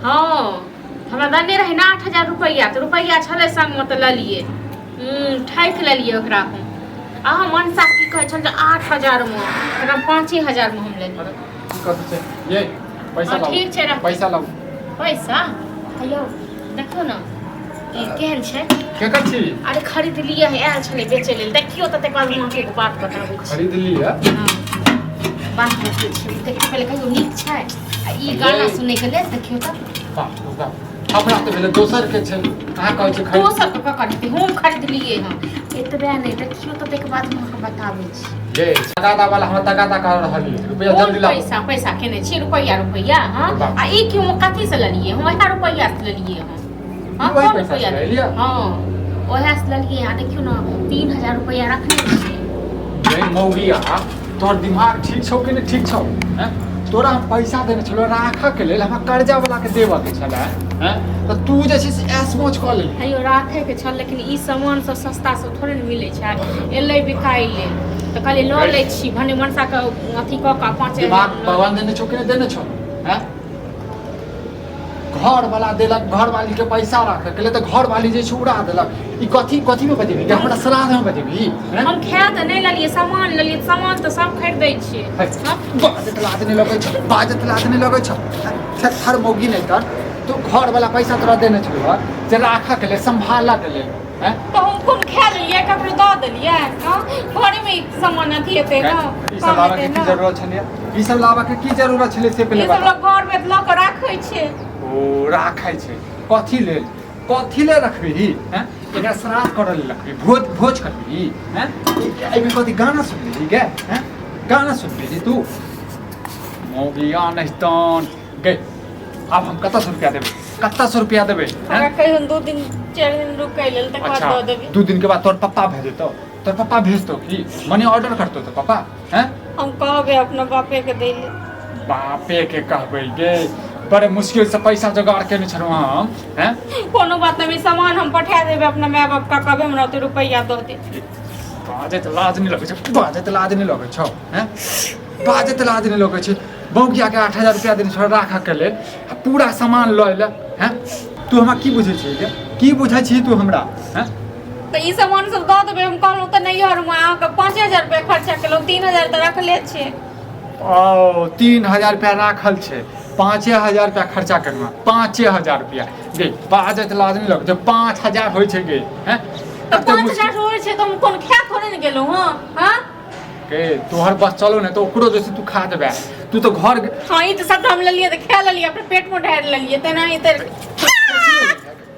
हँ, हमरा देने रहै ने 8000 रुपैआ, तऽ रुपैआ छलै संगमे तऽ लेलियै। ठकि लेलियै ओकरा हम। अहाँ मनसा की कहै छल जे 8000मे, ओकरा 5000मे हम लेलियै। अरे की कहै छै ये? पैसा हँ, लाउ। ठीक छै, रखू। पैसा लाउ। पैसा हेयौ, देखियौ ने ई केहन छै। केकर छी? अरे खरीदलियै है, आयल छलै बेचै लेल। देखियौ तऽ तकर बाद हम अहाँके एगो बात बताबै छी। खरीद लिअ। हँ, बात बतबै छी। देखियौ पहिले, कहियौ नीक छै? आ ई गाना सुनैके लेल देखियौ तऽ। बाप रे बाप, हमरा तऽ भेलै दोसर के छै, अहाँ कहै छी खरीद। दोसर के ककर हेतै? हम खरीदलियै हँ। एतबे नहि, देखियौ तऽ ताहिके बाद हम अहाँके बताबै छी। ये तगादा वाला हमरा तगादा कर रहल है, रुपया कोन जल्दी लाओ। पैसा पैसा केने छी? रुपैआ रुपैआ? हँ। बाप। आ ई क्यों, कथी से लेलियै हम? वएह रुपैआ से लेलियै हम। हँ। वही कोन पैसा से रुपैआ? लेलियै? हँ, ओएह से लेलियै। आ देखियौ ने, 3000 रुपैआ रखने छियै। रे मौगिया, तोहर दिमाग ठीक छौ कि नहि ठीक छौ? हैं, तोरा हम पैसा देने छलौ राखऽ के लेल, हमरा कर्जा वाला के देबऽ के छलै। हैं, तऽ तू जे छै से ऐश मौज कऽ लेली। हेयौ, राखैके छल, लेकिन ई सामान सब सस्ता सब थोड़े ने मिलै छै। एलै बिकाइ लेल तऽ कहलियै लऽ लै छी, भने मनसाके अथी कऽ कऽ 5000 दिमाग लऽ। भगवान देने छौ कि नहि देने छौ? हैं, घर वाला देलक घरवाली के पैसा राखऽ के लेल, तऽ घरवाली जे छै उड़ा देलक। ई कथी कथी में बजेबही? हमरा श्राद्ध में बजेबही? हैं? हम खाय तऽ नहि लेलियै, सामान लेलियै। सामान तऽ सब खरीदै छियै। है, बाजत लाज नहि लगै छौ? बाजत लाज नहि लगै छौ? थेथर मौगी नहि तर तू। घर वाला पैसा तोरा देने छलौ जे राखऽ के लेल, सम्भालऽ के लेल। हैं? तऽ हम कोन खा लेलियै, ककरो दऽ देलियै? हँ, घरेमे ई सामान अथी हेतै ने? ई सब लाबऽ के की जरूरत छलै? ई सब लाबऽ के की जरूरत छलै से पहिले ई सब बता। लोग घरमे लऽ कऽ राखै छै। ओ राखै छै कथी लेल? कथी लेल रखबिही? हैं, एकरा श्राद्ध करऽ लेल रखबिही? भोज भोज करबिही? हैं, एहिमे कथी गाना सुनबिही गे? हैं, गाना सुनबिही तू? मौगिया नहि तन गे, आब हम कतऽसँ रुपया देबै? कतऽसँ रुपया देबै? हैं? हमरा कहियो 2 दिन 4 दिन रुकै लेल, तकर बाद अच्छा दऽ देबै। 2 दिन के बाद तोहर पप्पा भेजतौ? तोहर पप्पा भेजतौ की मनी ऑर्डर करतौ तो पप्पा? हैं? हम कहबै अपना बापे के दै लेल। बापे के कहबै गे? बड़े मुश्किल से पैसा जोगाड़ केने छलहुँ हम। हैं? कोनो बात नहीं, सामान हम पठा देबै अपना माय बाप का, कहबै हमरा ओते रुपैआ दऽ दे। बाजैत लाज नहि लगै छै? बाजैत लाज नहि लगै छौ? हैं, बाजैत लाज नहि लगै छै? बौकिया के 8000 रुपया देने छौ राखऽ के लेल, आ पूरा सामान लऽ अयलै। हैं, तू हमरा की बुझै छिही गे? की बुझै छिही तू हमरा? हैं? तऽ ई सामान सब दऽ देबै हम। कहलहुँ तऽ नैहरमे अहाँके 5000 रुपया खर्चा केलहुँ, 3000 तऽ रखले छै। ओ 3000 रुपया राखल छै, 5000 रुपया खर्चा करना, 5000 रुपया गे। बाजैत लाज नहि लगै छै? 5000 होइ छै गे? हैं? तऽ कते पाँच मुश्किल हजार होइ छै तऽ हम कोन खा थोड़े ने गेलहुँ? हँ हँ। गे, तोहर बस चलो ने तऽ ओकरो जे छै तू खा देबै। तू तऽ घर हँ, ई तऽ सबटा हम लेलियै तऽ खा लेलियै, अपने पेटमे ढारि लेलियै, तेना ही तऽ।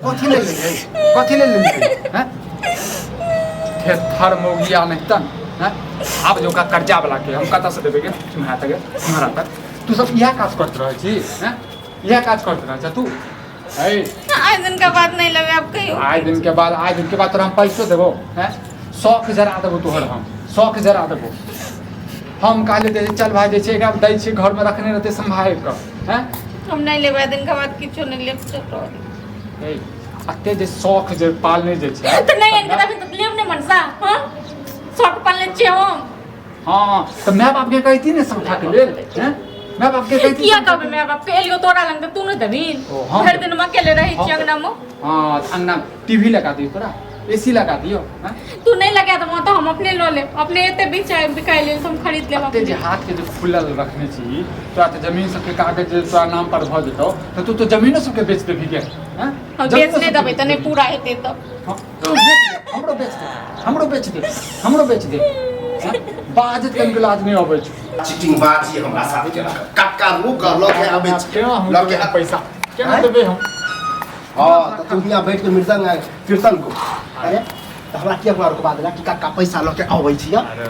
कथी ले लेलियै? कथी ले लेलियै? हैं, थेथर मौगिया नहि तन। हैं, आब जो ओकरा कर्जा वाला के हम कतऽ से देबै गे? चुम्हा तक चुम्हारा तक तू सब इएह काज करैत रहै छी? हैं, इएह काज करैत रहै छ तू? है। आइ दिन के बाद नहीं लेबै आब कहियो। आइ दिन के बाद, आइ दिन के बाद तोरा हम पैसो देबो? हैं, शौक जरा देबो तोहर हम, शौक जरा देबो हम। कहले जे चल भाई, जे छै एकरा दै छियै, घरमे रखने रहतै सम्भालि कऽ। हैं? हम नहीं लेबै, आइ दिन के बाद किछो नहीं लेब, चल रह दे। ए, अते जे शौक जे पालने जे छै। तऽ नहि आनि कऽ देबही तऽ लेब नहि मनसा? हँ, शौक पालने छियै हम। हाँ, तऽ माय बाप के कहती ने समझा के लेल? हैं, माय बाप के कहती? किया कहबै माय बाप के? एलियो तोरा लग तऽ तू नहि देबही? ओ, हम भरि दिन हम अकेले रहै छियै अंगना मे। हाँ, तऽ अंगना टीवी लगा दियौ, तोरा एसी लगा दियौ? हैं? तू नहीं लगा देबो तऽ हम अपने लऽ लेब, अपने एते बिचाइ बिकाइ लेल तऽ हम खरीद लेब। अते जे अपने। हाथ के जे खुलल रखने छी तोरा, तऽ जमीन सबके कागज जे तोरा नाम पर भऽ जेतौ तऽ तू तऽ जमीनो सबके बेच देबही गे? हैं? हम जमीनो बेच नहि सबके देबै तऽ नहि बेच पूरा हेतै तऽ। देबही। हाँ, तू बेच दे, हमरो बेच दे, हमरो बेच दे, हमरो बेच दे। हैं? बाजत कनिको लाज नहि अबै छौ। चिटिंगबाजी हमरा साथ केलक कक्का, रुक, लऽ के आबै छी। केना हम लऽ के देबै पैसा? केना आँय? देबै हम? हाँ, तऽ तू हियाँ बैठ के मृदंग आ कीर्तन को। अरे तऽ हमरा किया हुआ रुकवा देला कि कक्का पैसा लऽ के अबै छी? अरे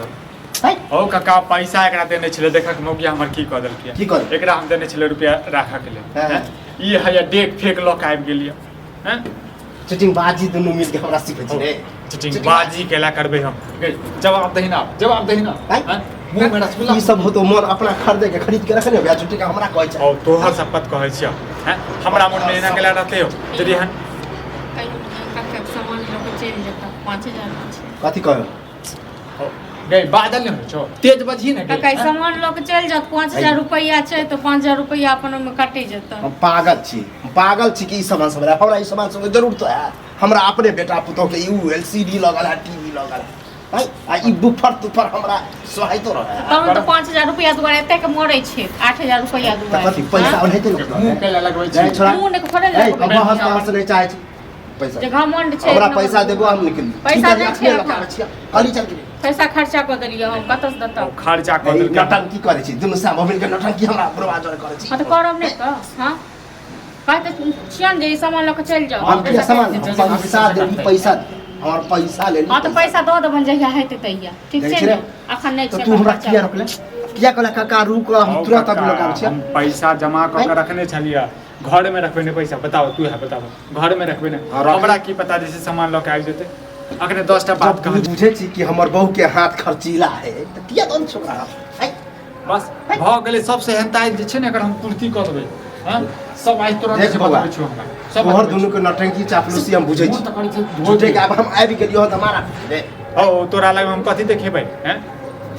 हैं? हौ काका, पैसा एकरा देने छलै, देखक मौगिया हमर की कऽ देलकै। की कऽ देलकै? एकरा हम देने छलै रुपया राखऽ के लेल। हाँ। हैं? ई हैया डेक फेक लऽ के आबि गेलियै। हैं? चिटिंगबाजी दुनू मिल के हमरा सिखै छी रे। चिटिंगबाजी केला करबै हम गे? जवाब दही ना, जवाब दही ना। हैं? हैं? मुँह में रसगुल्ला ई सब होतो मन अपना खरीदे के, खरीद के रखने होबे, झूठे के हमरा कहै छै। औ तोहर शपथ कहै छियौ। हैं, हमरा मन में एना केला रहते हो यदि एहन कहियो काका के सामान लऽ कऽ चलि जेता, 5000 छै। कथी कहै? हौ, गई बादल नहि होइ छौ तेज बजही ने काका ई सामान लऽ के चलि जात 5000 रुपैआ छै तऽ 5000 रुपैआ अपन ओहिमे कटि जेतै। हम पागल छी, हम पागल छी कि ई सामान सब लए? हमरा ई सामान सबके जरूरत है? हमरा अपने बेटा पुतोह के यू एल सी डी लगल है, टीवी लगल है, हैं? आ ई बुफर तुफर हमरा सोहाइतो रहे है। तहन तऽ 5000 रुपैआ दुआरे एतेक मरै छै, 8000 रुपैआ तऽ दुआरे। कथी पैसा ओनाहिते लोक मुँह कैला लगबै जाय छी? छोड़ा। मुँह नहि खोलै ए, लगबै हम छी। बहस तहस नहि चाहै छी। पैसा जे घमंड छै हमरा एक पैसा नंबर। देबो हम निकलि। पैसा नहि छै लगा एखन। छियै कहली चल गेली। पैसा खर्चा कऽ देलियै हम, कतऽ से देतौ? खर्चा कऽ ए, देलकै। नौटंकी करै छी दुनू साम मिलके, नौटंकी हमरा बुढ़वा जरे करै छी। हाँ तऽ करब नहि तऽ? हाँ कहै तऽ छियनि जे ई सामान लऽ कऽ चलि जाउ। हम किया सामान? पैसा पैसा देली, पैसा दे, हमर पैसा लेली। हाँ तऽ पैसा दऽ देबनि जहिया हेतै तहिया, ठीक जाइ छै छी ने? रे। अखन नहि तऽ छै तू हमरा खर्चा। किया रोकले? किया कहला काका रुक, हम हौ तुरंत काका, अभी लगाबै छियै। हम पैसा जमा कऽ के रखने छलियै घर में, रखबे ने पैसा? बताओ तू है, बताओ, घर में रखबे ने? हाँ, रख। हमरा की पता जे छै सामान लऽ के आबि जेतै अखने 10टा बात जब कहल। बुझै छी कि हमर बहू के हाथ खर्चीला है तऽ किया दन छोकरा हाथ? आइ, बस भऽ गेलै। सबसे हेनताइ जे छै ने, एकर हम पूर्ति कऽ देबै। हाँ सब आइ तुरंत देख जे बौआ, बतबै छियौ हमरा सब तोहर बतबै दुनू के नौटंकी चापलूसी हम बुझै मोन छी। तऽ करै छै धो झूठे दियै। के आब हम आबि गेलियो हँ तऽ मारा रे। हौ तोरा लग हम कथी देखेबै? हैं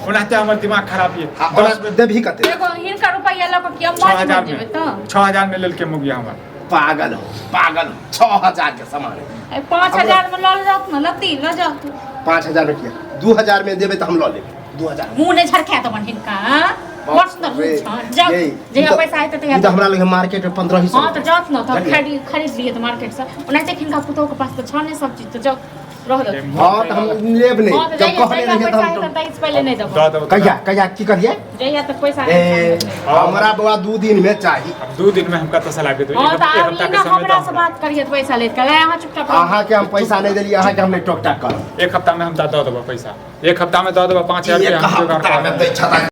ओनाहिते हमर दिमाग खराब ये। आ ओना देबही कते? एगो हिनकर रुपैआ लऽ कऽ किया छओ मर हजार जेबै में तऽ? 6000 में लेलकै मुगिया हमर। पागल हो, पागल हो। 6000 के सामान है। ए, 5000 में लऽ जात ने, लत्ती लऽ जात। 5000 में किया? 2000 में देबै तऽ हम लऽ लेबै 2000। मुँह नहि झरखा देबनि हिनका, हाँ? बड़ सुन्दर मुँह छनि। जाउ, जहिया पैसा हेतै तहिया। ई तऽ हमरा लगे मार्केट में 1500। हाँ तऽ जात ने तऽ बुझलियै? खरीद खरीद लिए तऽ मार्केट से। ओनाहिते हिनका पुतोह के पास तऽ छने सब चीज, तऽ जाउ रह दे। हाँ तऽ हम लेब नहि। हाँ तऽ जब जहिया कहने जहिया रहियै पैसा तऽ हेतै हम तहिया पहिले नहि देबो। दऽ देबो तोरा। कहिया कहिया की करियै? जहिया तक पैसा ए हेतै। हमरा बौआ 2 दिन में चाही। अब 2 दिन में हम कतऽ से लाबि देबै? हाँ एक तऽ एक आब हफ्ता ई के ने समय हमरा दऽ से हमरा। बात करियै तऽ पैसा लेत कल अहाँ चुपचाप रहू। अहाँके हम पैसा नहि देलियै, अहाँके हम नहि टोक टाक करब। एक हफ्ता में हम दऽ देबो पैसा, एक हफ्ता में दऽ देबो 5000 एक रुपया हम जोगाड़ हफ्ता कऽ में दै छता।